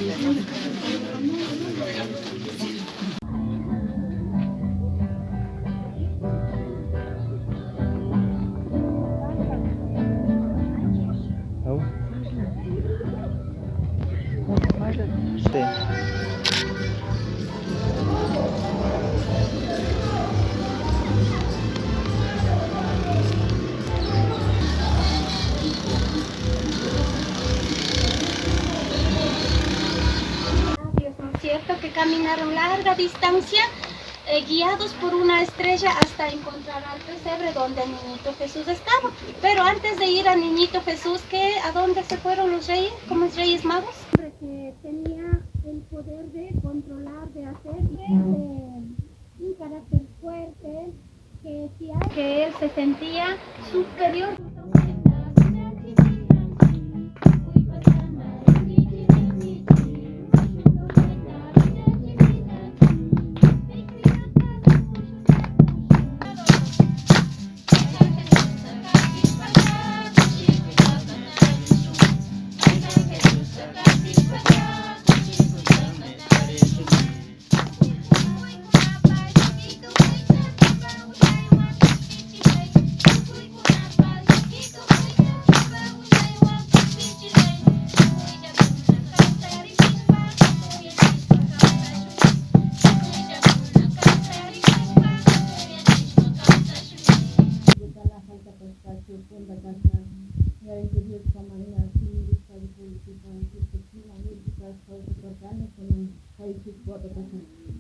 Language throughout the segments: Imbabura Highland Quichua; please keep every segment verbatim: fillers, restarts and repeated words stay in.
Sí. Cierto que caminaron larga distancia, eh, guiados por una estrella hasta encontrar al pesebre donde el niñito Jesús estaba. Pero antes de ir al niñito Jesús, ¿qué, a dónde se fueron los reyes, como los reyes magos? Hombre que tenía el poder de controlar, de hacer, de, un carácter fuerte, que si hay que él se sentía superior.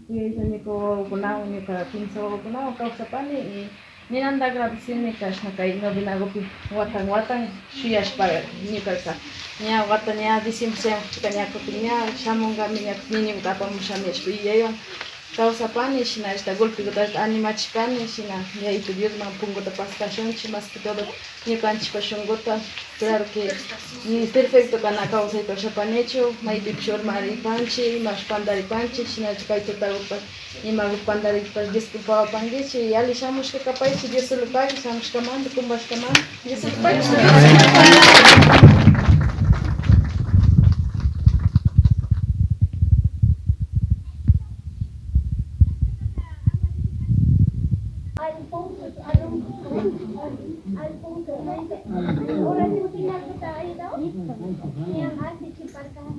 Kaychik wawakunawan, ñuka kimsa wawakunawan kawsapani y ninanta agradecini kashna kay novenagupi watan watan shuyashpa ñukaka ña wata ña diciembre shamushka ña kutin ña shamunkami ña niñokuta apamushami nishpa yuyaywan kawsapani, shinallata golpekutallata animachishpani, shina Yayito Diosman punkuta paskashunchik, más que todo ñukanchikpa shunkuta, claro que, mm, perfectoka na kawsayta ushapanichu, maypipish urmaripanchik, imapish pantaripanchik, shinallatak kay tutakupash imakupash pantaripash disculpawapankichik, y alli shamushka kapaychik, Dios solo pagui, shamushkamanta, kumpashkamanta, Dios solo pagui. Allpun, allpun, allpun, hora kutinallata ayuda, ña asichiparkani.